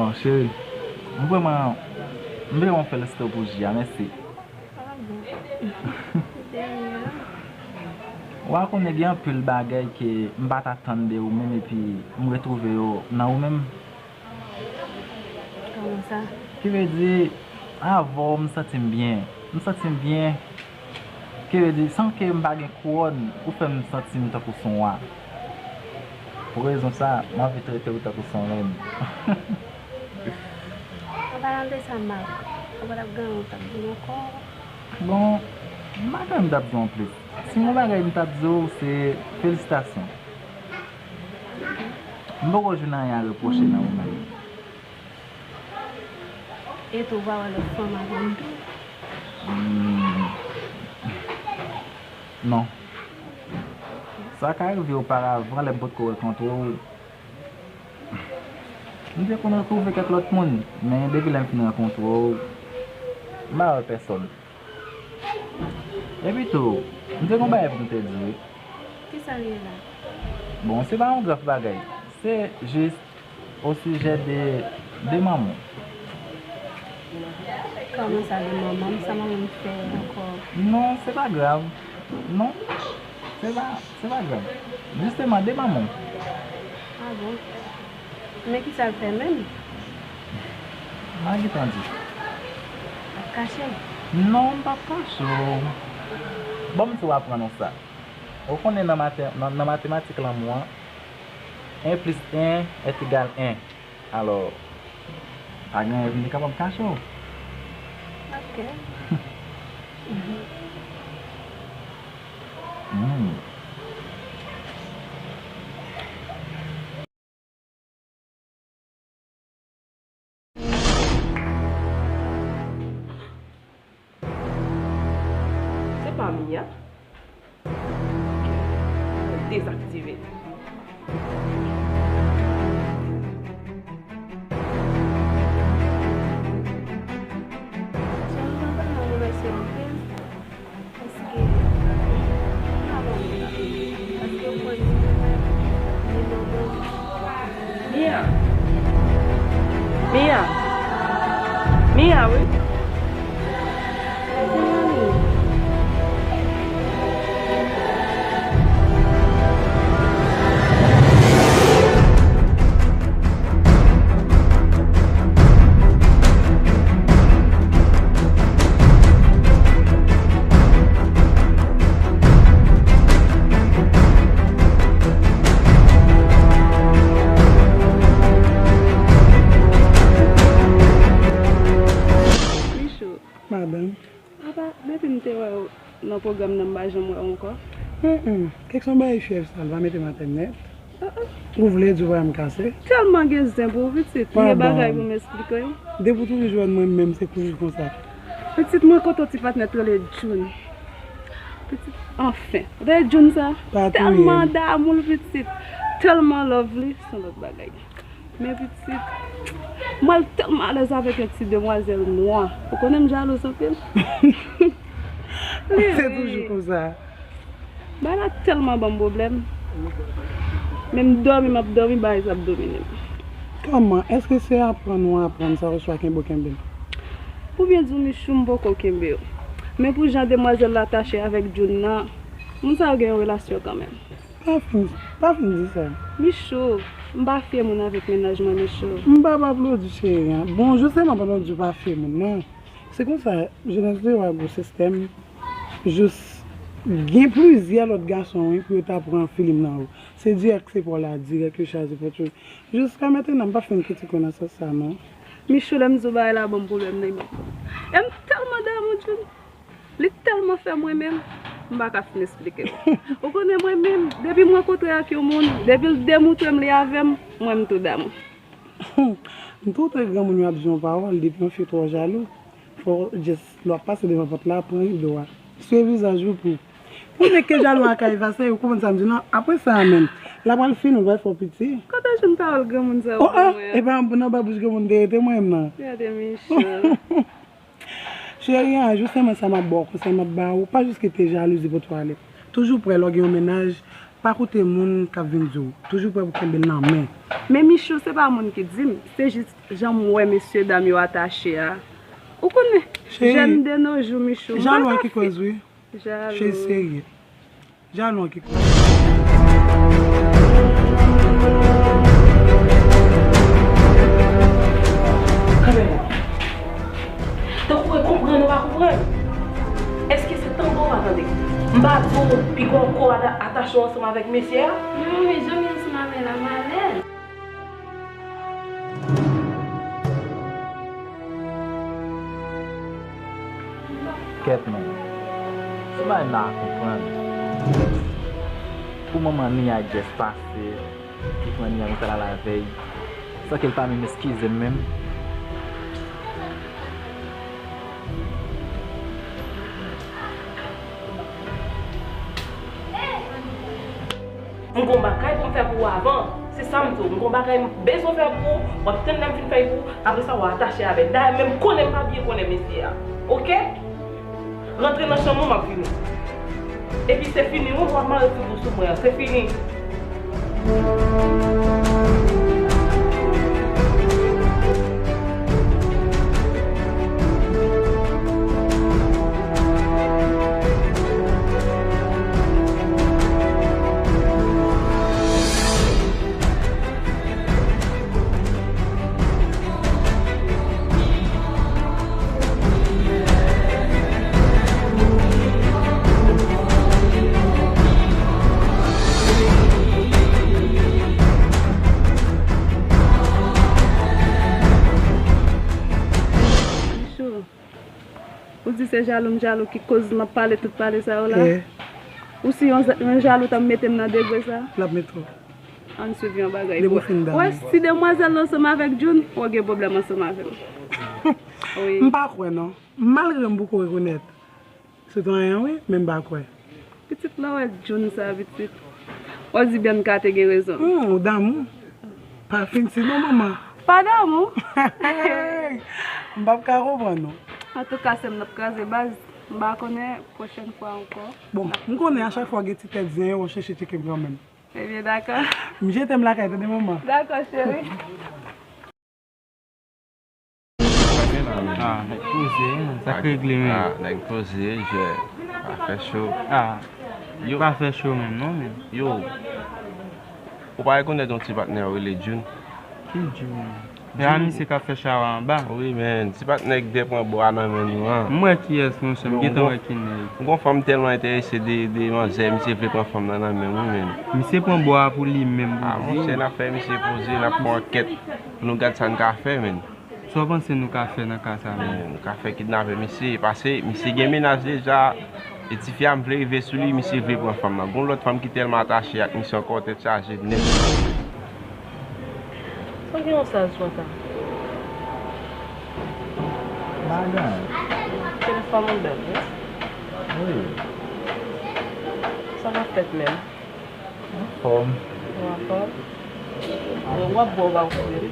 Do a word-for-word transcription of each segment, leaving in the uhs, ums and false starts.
Waw, cheri, m vrèman, m vrèman felisite w pou ji a, mèsi. Ah bon. De rien. W a konnen gen anpil bagay ke m pa t atann de ou menm, epi m retwouve yo nan ou menm. Kòman sa? Ki vle di, avè w, m santi m byen. M santi m byen. Ki vle di, san ke m pa gen kouwòn, ou fè m santi m tankou s on wa. Pou rezon sa, m anvi trete w tankou s on rèn. An palan de sa, Marc, ou pa t ap gen anyen w t ap di m ankò? Bon, m pa gen anyen m t ap di w anplis. Si m gen yon bagay m t ap di w, se felisitasyon. M poko jwenn anyen a repwoche nan ou menm. E tou, ou pa wè lòt fanm avè m tou? Hmm. Non. Sa ka rive oparavan, lè m potko rankontre w. M te konn rankontre kèk lòt moun, men depi lè m fin rankontre w, m pa wè pèsòn. Epi tou, m te gen yon bagay pou m te di w wi. Kisa l ye la? Bon, se pa yon grav bagay. Se jis o sijè de, de manman w. Kòman sa, de manman m? Sa manman m fè ankò? Non, se pa grav. Non, se pa, se pa grav. Jisteman, de manman w. Ah bon? Men kisa l fè menm? M pa gentan di. W ap kache m? Non, m p ap kache w. Bon, m tou aprann ou sa. Ou konnen nan matè-, nan, nan matematik lanmou an, en plis en est égal en. Alò, pa gen anyen pou m te kapab kache w. Ok. Hmm. Se pa Mia? Dezaktive. Sè, m kontan nan remèsye w anpil. Paske, m pa bon, paske w konn li bon bon. Mia. Mia. Mia, wi. Michou. Madanm. Apa, depi m te wè w nan pwogram nan, m pa janm wè w ankò. Humm, kèk se yon bagay fyèv sa, l pa mete m atè nèt. Ah, ah. Ou vle di w pa m kase? Tèlman gen zen pou ou, pitit. M gen bagay pou m eksplike w. Depi w toujou jwenn mwen menm, se toujou konsa. Pitit, mwen kontan ti patnè t rele June. Pitit, anfen. Ou tande June sa? Tèlman damou l, pitit. Tèlman love li, se yon lòt bagay. Men pitit, mwen tèlman alèz avèk yon ti demwazèl nwa. Ou konnen m jalouz anpil. Li ri. Se toujou konsa. Bagay la tèlman ban m pwoblèm. Men m dòmi, m ap dòmi, bagay sa ap domine m. Kòman? Èske se aprann ou aprann sa oswa kenbe w kenbe l? Pou byen di w, Michou, m poko kenbe w. Men pou jan demwazèl la tache avèk June nan, moun sa yo gen yon relasyon kanmenm. Pa fin, pa fin di sa. Michou, m pa fye moun avèk mennaj mwen, Michou. M p ap aplodi, cheri, an. Bon, jisteman, pandan w di w pa fye moun nan, se konsa, jenès de yo a gwo sistèm, jis gen plizyè lòt gason, wi, pou yo ta pran filim nan ou. Se dirèk se pa w la, dirèk yo chaje pòt yo. Jiska mentnan, m pa fin kritike w nan sans sa, non. Michou, lè m di w bagay la ban m pwoblèm nan, li ban m pwoblèm. E m tèlman damou Jun. Li tèlman fè m renmen m, m pa ka fin esplike w. Ou konnen mwen menm, depi m rankontre ak yon moun, depi l demoutre m li avè m, mwen m tou damou. M tou tande granmoun yo ap di yon pawòl, depi yon fi twò jalou, fò w just lè w ap pase devan pòt la, pran rido a. Swiv vizaj ou pou. Pou nèg ke jalou a ka efase, ou konprann sa m di w lan? Apre sa a menm, l ap al fini, ou pral fè w piti. Kote w jwenn pawòl granmoun sa yo pou mwen an? Oh, ah, e pa nan babouch granmoun te rete mwen menm nan. Gade Michou. Cheri an, jis sèlman sa m ap ba w, konsèy m ap ba w, pa jis kite jalouzi pote w ale. Toujou prè lè w gen yon mennaj, pa koute moun k ap vin di w. Toujou prè pou kenbe l nan men. Men Michou, se pa moun ki di m, se jis jan m wè mesye dam yo atache a. Ou konnen, jèn de nos jours, Michou, m pa ka fè. Jalou an ki koz, wi. Jalou. Cheri serye. Jalou an ki koz. Kanmenm. Tankou e konprann ou pa konprann. Èske se tande w pa tande? M pa di w piga w kò atache w ansanm avèk mesye a? Non, men jan m ye ansanm avè l la, m alèz. Kèt men, se bagay m pa ka konprann. Pou manman Nia Jess pase, li pran Nia, li t al avè l, san ke l pa menm eskize m menm. M gon bagay pou m fè pou ou avan. Se sa m di w. M gon bagay m bezwen fè pou ou. W ap tann lè m fin fè l pou ou. Apre sa, w a atache avè l. Dayè, menm konnen m pa byen konnen mesye a. Oke? Rantre nan chanm ou, m ap vini. Epi se fini, wi, w ap mare figi w sou mwen an. Se fini. Ou di se jalou m jalou ki koz m ap pale tout pale sa yo la? Ou si yon, yon jalou t ap mete m nan degre sa? L ap mete w. Ann swiv yon bagay pou w wè si demwazèl la ansanm avèk Jun, w a gen pwoblèm ansanm avè m. Wi. M pa kwè non. Malgre m poko rekonèt se te anyen wi, men m pa kwè. Pitit la wè Jun sa pitit. W a di Bianca te gen rezon. Hum, ou damou. Pa fin si non manman. Pa damou. M p ap ka konprann ou. Antouka sè m n ap kraze baz. M pa konnen pwochèn fwa ankò. Bon, m konnen a chak fwa gen ti tèt zen yo w ap chèche tcheke m kanmenm. Ebyen dakò. M jete m lakay tande manman. Dakò cheri. Ah, nèg poze, sa k regle menm? Ah, nèg poze, jwè, pa fè cho. Ah, yo pa fè cho menm non menm. Yo, ou pa rekonèt yon ti patnè w rele Jun? Ki Jun? Se pa misye k ap fè chawa anba? Wi men, ti patnè k te pran bwa nan men nou an. M wè kiyès monchè, m gentan wè ki nèg. M gon fanm tèlman enterese de, de manzè, misye vle pran fanm nan nan men m wi men. Misye pran bwa a pou li menm pou di. Ah monchè, n ap fè misye poze, n ap fè ankèt pou nou gad sa n ka fè men. Sa w panse nou ka fè nan ka sa menm? Men, nou ka fè kidnape misye, paske misye gen mennaj deja, e tifi a m vle rive sou li, misye vle pran fanm nan. Gon lòt fanm ki tèlman atache ak misye ankò, tèt chaje nèt. Sa w gen yon sal sou anta? M pa gen anyen. Telefòn ou bèl wi. Wi. Sa k ap fèt menm? Anfòm. Ou anfòm? W ap bwè ou pa kouri?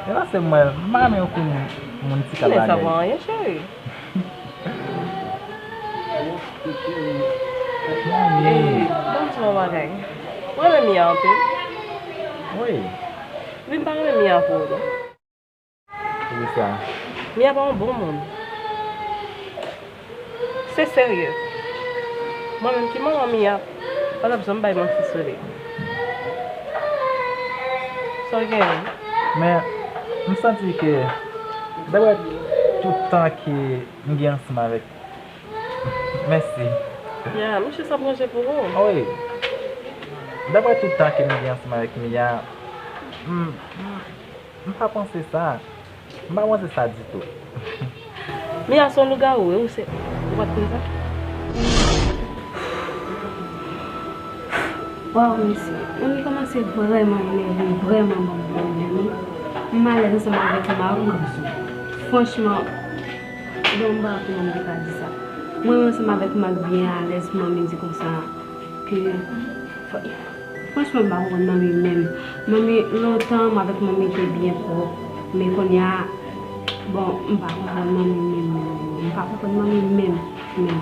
E pase m wè, m pa renmen yo kouri moun ti kal bagay. Men sa pa anyen cheri. Ban m di w yon bagay. Ou renmen Mia anpil? Wi. Wi, m pa renmen Mia pou ou non. Poukisa? Mia pa yon bon moun. Se serye. Mwen menm ki manman Mia, pa t ap janm bay manti sou li. Sa w genyen? Men, m santi ke, daprè tout tan ke m gen ansanm avèk, mèsi. Ya, misye sa pran je pou ou. Wi. Daprè tout tan ke m gen ansanm avèk Mia, m, m, m pa panse sa. M pa panse sa ditou. Mia se yon lougawou wi, ou se, ou pa t konn sa? Waw, mesye, manmi kòmanse vrèman enève m, vrèman ban m pwoblèm wi. M alèz ansanm avèk Marc. Franchman, bon, m pa konn kòman m te ka di sa. Mwen menm ansanm avèk Marc byen alèz pou manmi di konsa ke Franchman, m pa konprann manmi menm. Manmi, lontan, mwen avèk manmi te byen pwòp. Men kounye a, bon, m pa konprann manmi menm, menm, menm. M pa konprann manmi menm, menm.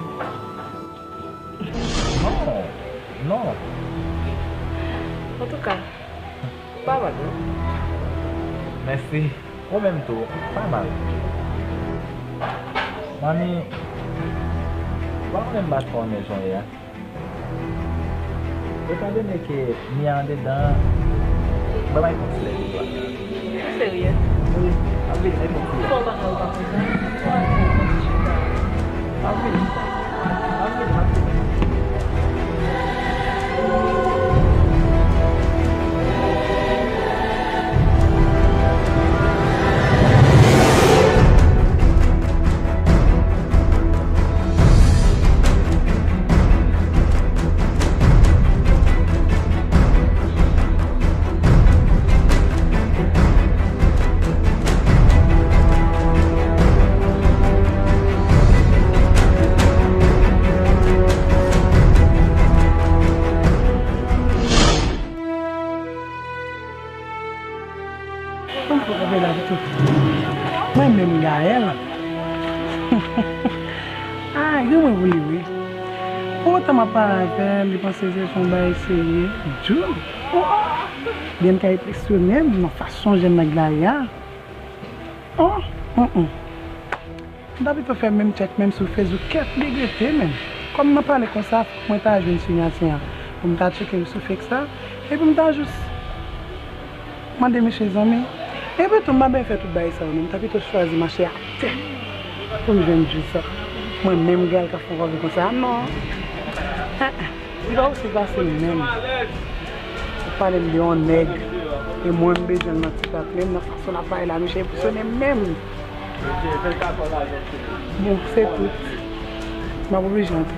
Non, non. Antouka, pa mal, non. Mèsi. Ou menm tou, pa mal. Manmi, ou pa konnen m pa twò renmen jan w ye a. Etandone ke Mia andedan, ban m al pran ti lè li dwa. Ou serye? Wi, m ap vini, al pran ti lè. Fò w pa ka, ou pa konn sa. Ou al pran ti chita. M ap vini, m ap vini, m ap vini. Mwen menm Gaël. Ah, gen mwen pou li wi. Pou otan m ap pale avè l, li panse se yon bagay serye. Djou. Byen kay enpresyone m nan fason jèn nèg la ye a. Oh, mm, mm. M ta pito fè menm tchèk menm sou Facebook, kèt li rete menm. Kòm nan pale konsa, fòk mwen ta jwenn siyati an. Pou m ta tcheke l sou fake sa, epi m ta jis mande mesye zanmi. Epi tou, m pa bezwen fè tout bagay sa yo, non. M ta pito chwazi mache atè pou m jwenn jis sa. Mwen menm, Gaël, k ap fè yon kòve konsa, non. Ah, ah. Li pa posib pase menm. Ou pale m de yon nèg, e mwen m bezwen l nan ti kafle m, nan fason l ap pale la, misye enpresyone m menm. Bon, se tout. M ap oblije antre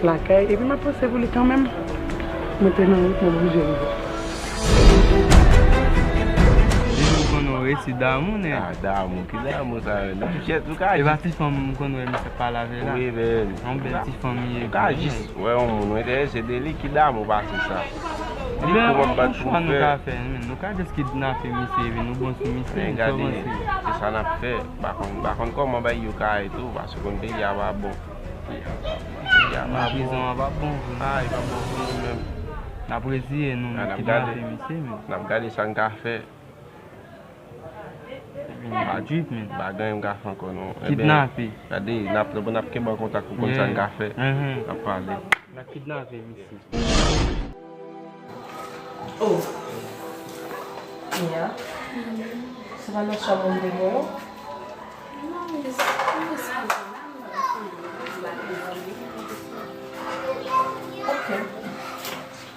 lakay, epi m ap panse pou li kanmenm. Mwen te nan wout, m ap oblije rive. Depi m konnen w resi damou, nèg. Ah, damou, ki damou sa yo? Nan jèt, ou ka di. E pa ti fanm m konn wè misye ap pale avè la. Wi, men. Yon bèl ti fanm li ye. Ou ka jis wè yon moun ou enterese de li, ki damou pase sa? Ebyen, yon chwa nou ka fè, men nou ka jis kidnape misye, epi nou bon sou misye, sa w panse? Se sa n ap fè. M pa konn, m pa konn kòman bagay yo ka ye tou, paske konn peyi a pa bon. Peyi a pa bon. Prizon an pa bon pou nou. Ah, li pa bon pou nou menm. N ap reziye nou, men kidnape misye, men. N ap gade sa n ka fè. Epi nou pa trip, men. Pa gen anyen m ka fè ankò, non. Kidnape. Gade, n ap, n ap kenbe an kontak pou konn sa n ka fè. N ap pale. N ap kidnape misye. Oh. Mia. Se pa nan chanm ou m te gen yo? Ok.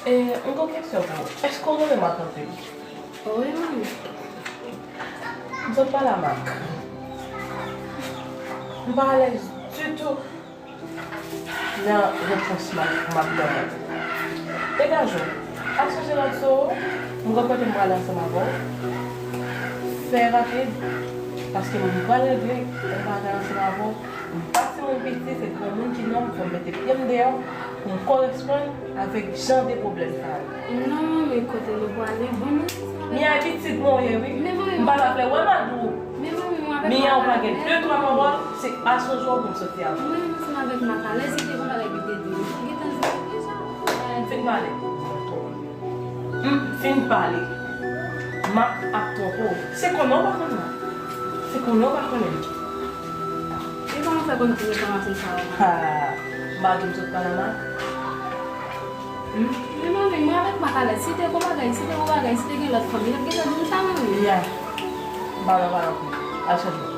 E, m gon kesyon pou ou. Èske w renmen Marc anpil? Wi, manmi. M sot pale a Marc. M pa alèz ditou nan repons Marc, Marc ban mwen. Degaje w. Al chanje lòt zo w. M gon kote m prale ansanm avè w. Fè rapid, paske m pral regle yon bagay ansanm avè w. M pa timoun piti, se granmoun ki nonm, fò m mete pye m deyò pou m koresponn avèk jan de pwoblèm sa yo. Non, men kote nou prale, bon, nou Mia, pitit mwen w ye, wi. Men manmi, m pa ta vle wè Madou. Men manmi, mwen avèk Mia, ou pa gen de twa pawòl, se aswè w pou m soti avè w. Mwen ansanm avèk Marc alèz, se te yon bagay ki te di m. Gentan di m deja. M fin pale. M fin pale. Marc ap twonpe w. Se konnen w pa konn Marc. Se konnen w pa konnen l. E kòman w fè konn tout enfòmasyon sa yo? Ha! M pa di w m sot pale a Marc? Hmm? Men manmi, mwen avèk Marc alèz. Si te gon bagay, si te gon bagay, si te gen lòt fanm, li t ap gentan di m sa, manmi. Mia, m pa nan pale anpil. Al chanje.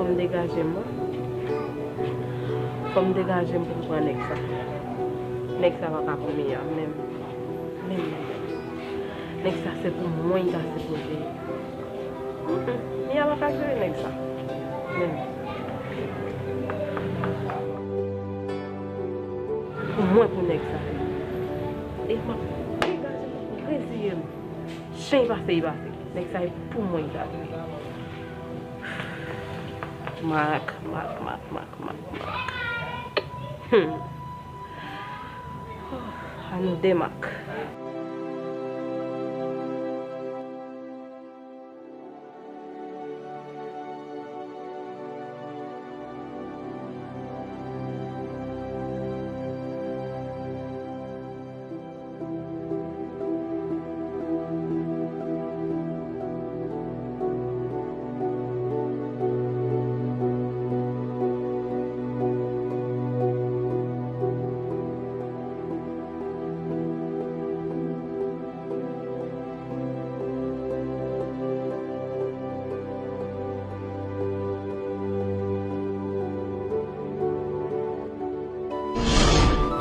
Fò m degaje m, wi. Fò m degaje m pou m pran nèg sa. Nèg sa pa ka pou Mia, menm. Menm, menm. Nèg sa se pou mwen l ta sipoze ye. Mm, mm. Mia pa ka jere nèg sa. Menm. Pou mwen, pou nèg sa. E m ap degaje m, m ap reziye m. Chen pase, li pase. Nèg sa e pou mwen li ta dwe. Mak, mak, mak, mak, mak, mak. Hmm. An nou de mak.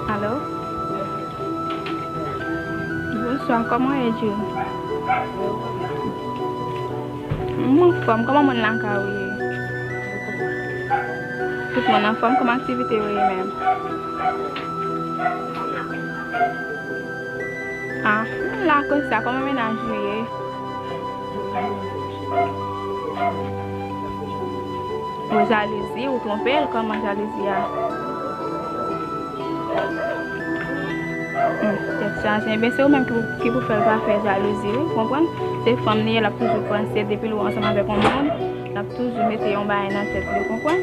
Alo? Bonswa, kòman w ye, Jules? M anfòm, kòman moun lakay ou ye? Tout moun anfòm, kòman aktivite yo ye menm? Ah, m la konsa, kòman mennaj ou ye? Ou jalouzi, ou twonpe l, kòman jalouzi a? Hmm, tèt chaje. Ebyen, se ou menm ki pou, ki pou fè l pa fè jalouzi, wi, konprann? Se fanm li ye, l ap toujou panse, depi l wè ansanm avèk yon moun, l ap toujou mete yon bagay nan tèt li, konprann?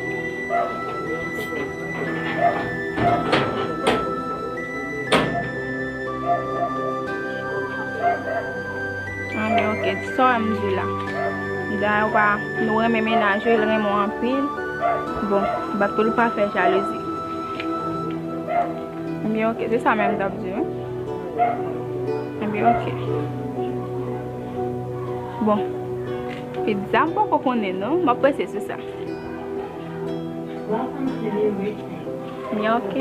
Anben, oke, sa w wè m di la. Dayè, ou pa, nou renmen mennaj ou, l renmen w anpil. Bon, bat pou l pa fè jalouzi. Anben, oke, se sa menm m t ap di, wi. Anben, oke. Bon, pizza, m poko konnen, non. M ap panse sou sa. Welcome to New Richmond. Ya, oke.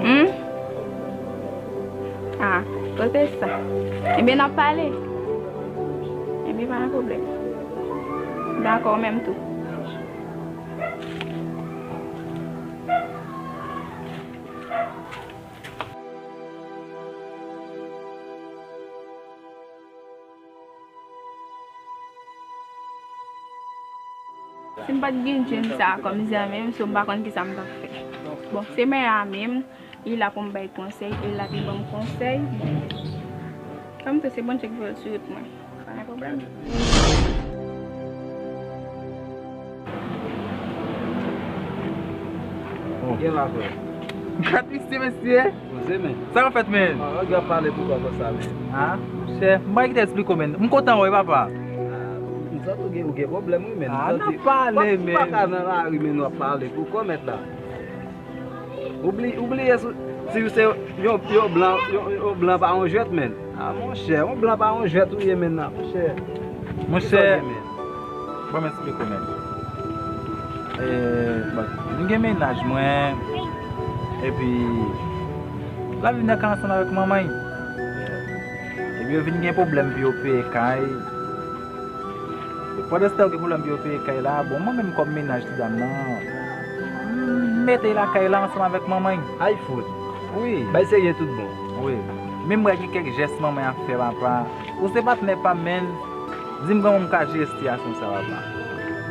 Hmm? Ah, kote sa? Ebyen, n ap pale. Ebyen, pa gen pwoblèm. Dakò, menm tou. Si m pa t gen Jim sa kòm zanmi m, so m pa konn kisa m t ap fè. Bon, se mè a menm, li la pou m bay konsèy, e l la pou l ban m konsèy. Kòm tou se Bondye ki voye l sou wout mwen. Pa gen pwoblèm. Gen la, frè. Gad misye, mesye. Poze, men. Sa k ap fèt, men? Ah, nèg yo ap pale pou kò konsa, men. Ah, monchè, m pa gen ki te esplike w, men. M kontan wè w, papa. Ah, m santi w gen, ou gen pwoblèm, wi, men. Ah, n ap pale, men. Pa ka nan lari, men, nou ap pale pou kò mèt la. Oubli-, oubliye si, si se yon, yon blan, yon, yon blan pa yon jwèt, men. Ah, monchè, yon blan pa yon jwèt ou ye, men, nan, monchè. Monchè, ban m esplike w, men. E, bon, m gen mennaj mwen, epi l ap viv nan kay ansanm avèk manman l. Epi yo vin gen pwoblèm pou yo peye kay. Pandan se tan yo gen pwoblèm pou yo peye kay la, bon, mwen menm kòm mennaj ti dam nan, m mete l lakay la ansanm avèk manman l. Ay fout. Wi. Bay serye tout bon. Wi. Men m wè gen kèk jès manman l ap fè, papa. Ou se patnè pa m, men di m kòman m ka jere sitiyasyon sa, papa.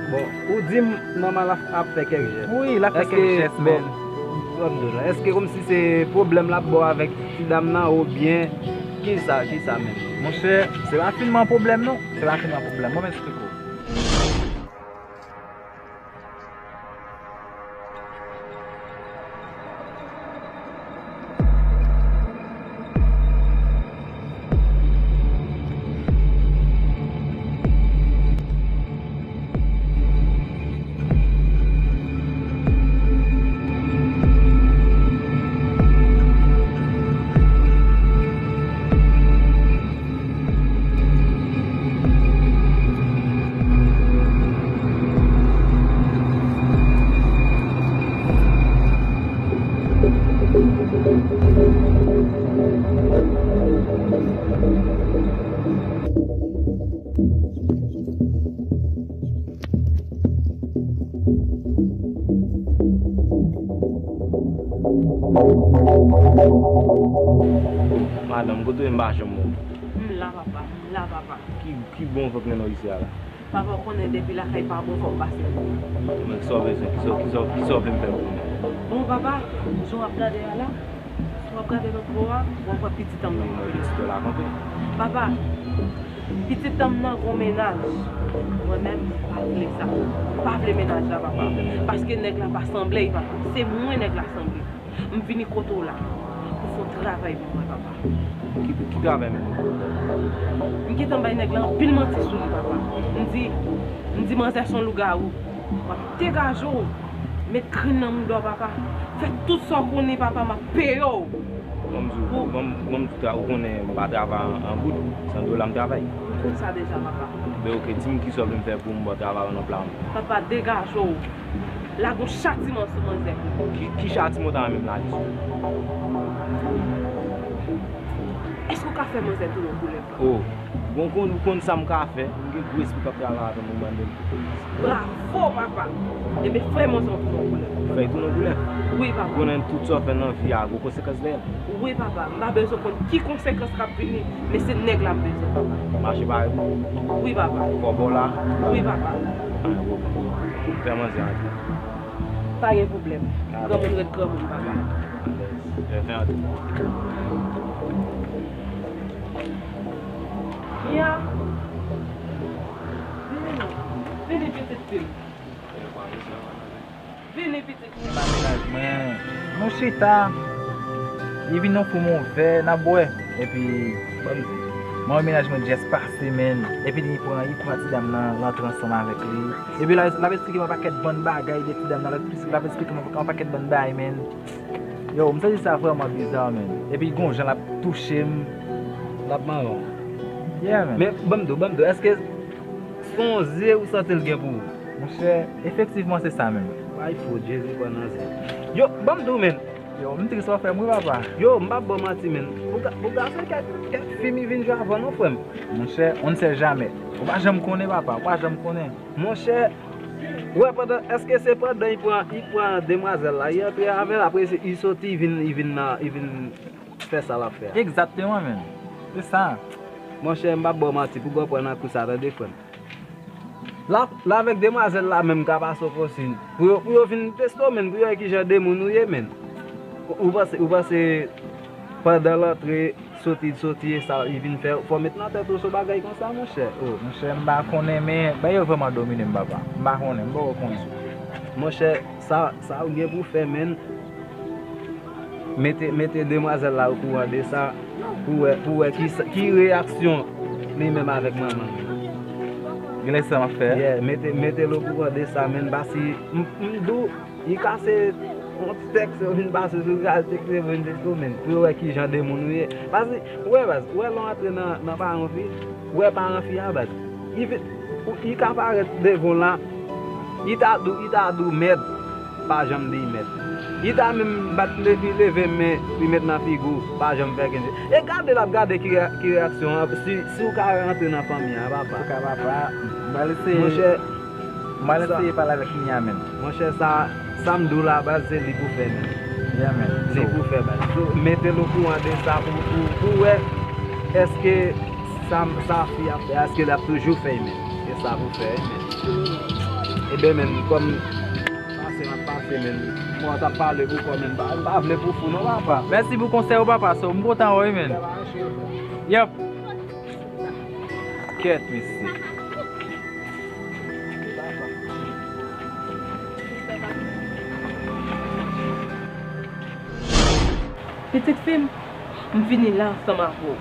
Bon, ou di m manman l ap, ap fè kèk jès. Wi, l ap fè kèk jès, men. Èske, bon, m ap di w la, èske kòmsi se pwoblèm l ap ba w avèk ti dam nan oubyen kisa, kisa menm? Monchè, se pa finman pwoblèm, non. Se pa finman pwoblèm. Ban m esplike w. Madanm, kote w ye? M pa janm wè w. M la, papa. M la, papa. Ki, ki bon fòk mennen w isi a la? Papa, w konnen depi lakay pa bon, fòk pase. Men kisa w bezwen? Kisa, kisa, kisa w vle m fè pou ou? Bon, papa, jan w ap gade a la, si w ap gade lòt bò a, w ap wè pitit an m nan. Pitit ou la kanpe. Papa, pitit an m nan gon mennaj. Mwen menm, m pa vle sa. M pa vle mennaj la, papa. Paske nèg la pa sanble, papa. Se mwen nèg la sanble. M vini kote w la pou fè yon travay pou mwen, papa. Ki, ki travay menm? M gentan bay nèg la anpil manti sou li, papa. M di, m di manzè se yon lougawou. W ap degaje w, met krin nan mouda w, papa. Fè tout sa w konnen, papa, m ap peye w. Ban m di w, ban m, ban m di w, ou konnen m pa travay an, an goud, se an dola m travay. M konn sa deja, papa. Ben oke, di m kisa w vle m fè pou m ba w travay nan pla m. Papa, degaje w. Lage yon chatiman sou manzè. Ki, ki chatiman w ta renmen m lage sou li? Èske w ka fè manzè tounen yon koulèv? O, bon, konn, ou konn sa m ka fè. M gen gwo espri k ap travay avè m, ou mande m pou polis. Bravo, papa! Ebyen, fè manzè w tounen yon koulèv. Fè l tounen yon koulèv? Wi, papa. Konnen tout sa w fè nan vi a, gon konsekans dèyè l. Wi, papa. M pa bezwen konn ki konsekans k ap vini, men se nèg la m bezwen, papa. Mache pare pou ou? Wi, papa. Kòb ou la? Wi, papa. Fè manzè antre. Pa gen pwoblèm. Granmoun ret granmoun, papa. Fè antre. Ya. Vini, vini, pitit fi m. Vini, pitit fi m. Nan mennaj mwen, nou chita. Li vin ofri m yon vè, n ap bwè. Epi, ban m di, mwen, mennaj mwen just pase, menn. Epi li pran, li pran ti dam nan, l antre ansanm avèk li. Epi l ap, l ap eksplike m yon pakèt bann bagay de ti dam nan, l ap, l ap eksplike m yon pakèt bann bagay, menn. Yo, m santi sa vrèman biza, menn. Epi gon jan l ap touche m. L ap manyen w. Yeah, menn. Men, ban m di w, ban m di w, èske se yon zye ou santi l gen pou ou? Monchè, efektivman, se sa menm. Bay fo, Jezi pran nan zye. Yo, ban m di w, menn. Yo, m tris w ap fè m wi, papa. Yo, m p ap ba w manti, menn. Pou ga-, pou gason kèk, kèk fi m vin jwe avè w non, frè m. Monchè, on ne sait jamais. Ou pa janm konnen, papa, ou pa janm konnen. Monchè, ou wè pandan, èske se pandan li pran, li pran demwazèl la, li antre avè l, apre se, li soti, li vin, li vin nan, li vin fè sa l ap fè a? Egzakteman, menn. Se sa. Monchè, m p ap ba w manti, pou gwo pran nan kou sa, tande, frè m. La, la avèk demwazèl la menm ka pase w konsiy. Pou yo, pou yo vin teste w, menn, pou yo wè ki jan de moun ou ye, menn. Ou, ou panse, ou panse pandan l antre, soti, soti, e sa li vin fè, fò w met nan tèt ou se yon bagay konsa, monchè. O. Monchè, m pa konnen, men bagay yo vrèman domine m, papa. M pa konnen, m poko konnen. Monchè, sa, sa ou gen pou fè, menn. Mete, mete demwazèl la okouran de sa, pou wè, pou wè ki sa, ki reyaksyon li menm avèk manman l. Genlè sa m ap fè. Yeah, mete, mete l okouran de sa, menn, paske m, m di w, li ka se yon tèks yo vin pase sou, li ka tekste, vin tekste w, menn, pou yo wè ki jan de moun ou ye. Paske, ou wè, baz, ou wè lè w antre nan, nan paran fi, ou wè paran fi a, baz, li vin, li ka parèt devan w la, li ta di w, li ta di w mèd, pa janm di l mèd. Li ta menm bat, li leve men, li met nan figi w, pa janm fè kenje. E gade l ap gade ki, ki reyaksyon an, si, si w ka rantre nan fanmi an, papa. An tou ka, papa, m pral eseye. Monchè, m pral eseye pale avèk Nia menm. Monchè, sa, sa m di w la, baz, se li pou fè menm. Yeah, man. Li pou fè, baz. So, mete l okouran de sa pou, pou, pou wè èske sa, sa fi ap fè, èske l ap toujou fè l menm. E sa pou fè, menn. Ebyen, menn, kòm pase m ap pase, menn. Mwen t ap pale pou kò, menn. M pa, m pa vle pou fou, non, papa. Mèsi pou konsèy ou, papa. So, m kontan wè w, menn. Yep. Kèt, mesye. Pitit fi m, m vini la ansanm avè w.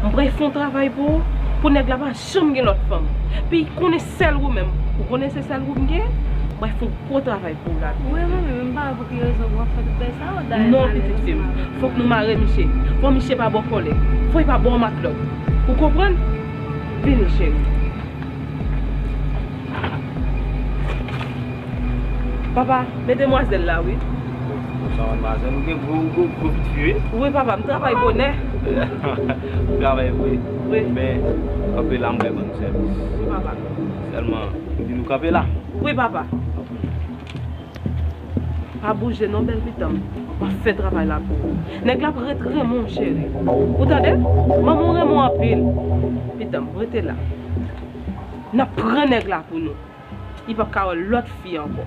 M pral fè yon travay pou ou, pou nèg la pa janm gen lòt fanm. Pi konnen sèl ou menm. Ou konnen se sèl ou m gen? M pral fè yon gwo travay pou ou la. Wi, manmi, men m pa wè pou ki rezon pou w ap fè tout bagay sa yo, dayè. Non, pitit fi m, fòk nou mare misye. Fò misye pa ba w kòlè. Fò l pa ba w matlòt. Ou konprann? Vini, cheri. Papa, men demwazèl la, wi. Sa, madmwazèl, ou gen gwo, gwo, gwo pitit fi, wi. Wi, papa, m travay bonè. Ou travay vre. Wi. Men, kanpe la, m pral ban nou sèvis. Wi, papa. Sèlman, m di nou kanpe la. Wi, papa. Pa bouje non, bèl pitit mwen. M ap fè travay la pou ou. Nèg la ap ret renmen w, cheri. Ou tande? Manman w renmen w anpil. Pitanm, rete la. N ap pran nèg la pou nou. Li p ap ka wè lòt fi ankò.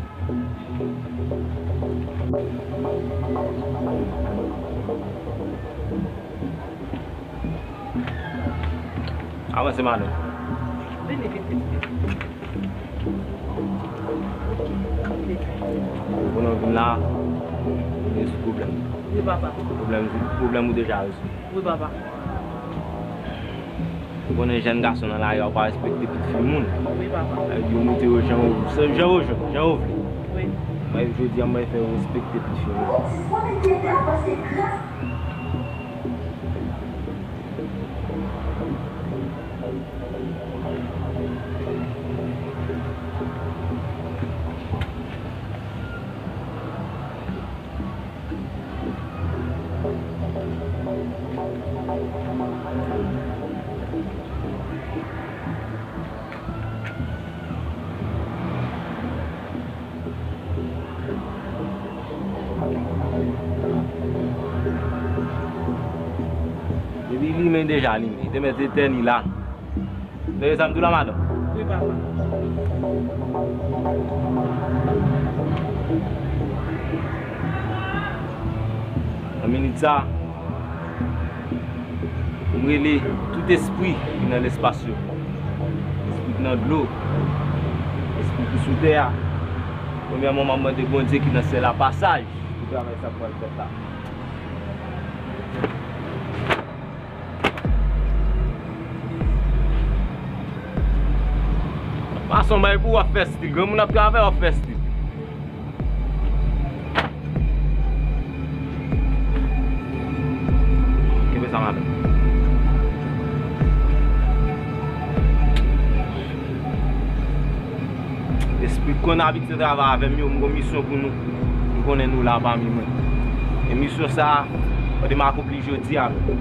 Avanse, madanm. Vini, vini, vini. Konnen w vin la, rezoud pwoblèm. Wi, papa. Pwoblèm, pwoblèm ou deja rezoud. Wi, papa. Ou konnen jèn gason nan lari a, ou pa respekte pitit fi moun. Wi, papa. Sa vle di, ou mete yo jan ou, jan ou, jan ou vle. Wi. Mwen, jodi a, mwen fè yo respekte pitit fi moun. Depi limen deja limen, li te mèt etèn li la. Tande sa m di w la, madanm? Wi, papa. Nan minit sa, m rele tout espri ki nan lespas yo, espri ki nan dlo, espri ki sou tè a. Premyèman, m ap mande Bondye ki nan syèl la pasaj pou travay sa k pral fèt la. Mason, bay pou w ap fè stil. Granmoun ap travay, w ap fè stil. Kenbe sa, madanm. Espri k konn abitye travay avè m yo, m gon misyon pou nou. M konnen nou la pami mwen. E misyon sa a, fòk m akonpli jodi a menm.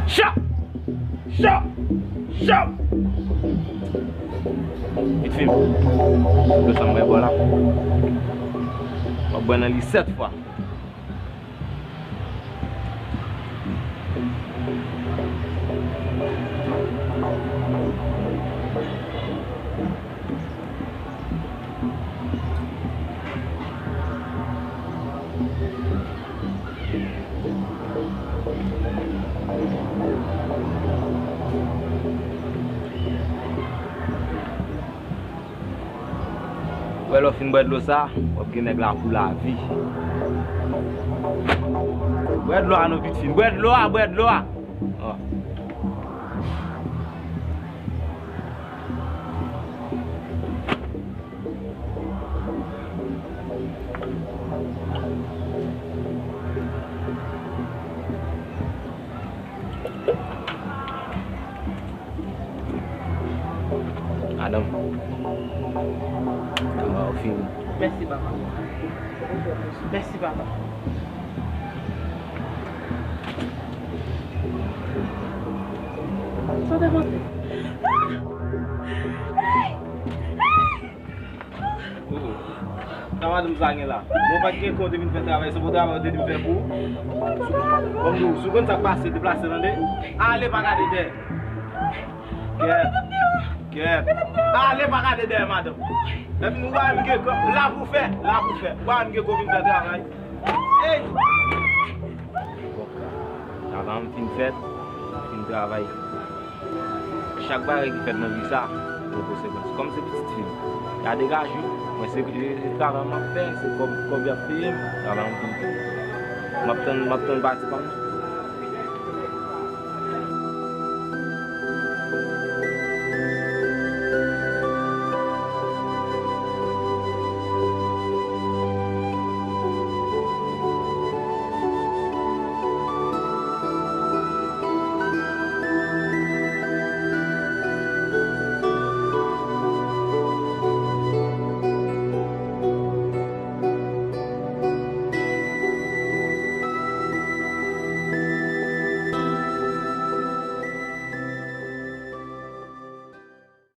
Chap! Chap! Chap! Vit fim. Dlo sa m bay bò la. W ap bwè nan li sèt fwa. Wè, lè w fin bwè dlo sa, w ap gen nèg la pou lavi. Bwè dlo a non, pitit fi m. Bwè dlo a, bwè dlo a. Ò. Madanm, travay ou fini. Mèsi, papa. Mèsi, papa. Sa te pase? Sa madanm sa gen la? Mwen pa t gen kont vin fè travay, se bon travay ou te di m fè pou ou. Bon, nou, si w konn sa k pase, deplase, tande? Ale, pa gade dèyè. Kèt. Kèt. Ale, pa gade dèyè, madanm. Epi nou pa menm gen kò, la pou fè, la pou fè. Ou pa menm gen kò vin fè travay. Ey! Travay an fin fèt, m fin travay. Chak bagay ki fèt nan vi sa, gen konsekans. Kòm se pitit fi m, y a degaje w, mwen se, se, se travay m ap fè, se kòb, kòb y ap peye m, travay an fin fèt. M ap tann, m ap tann pati pa m.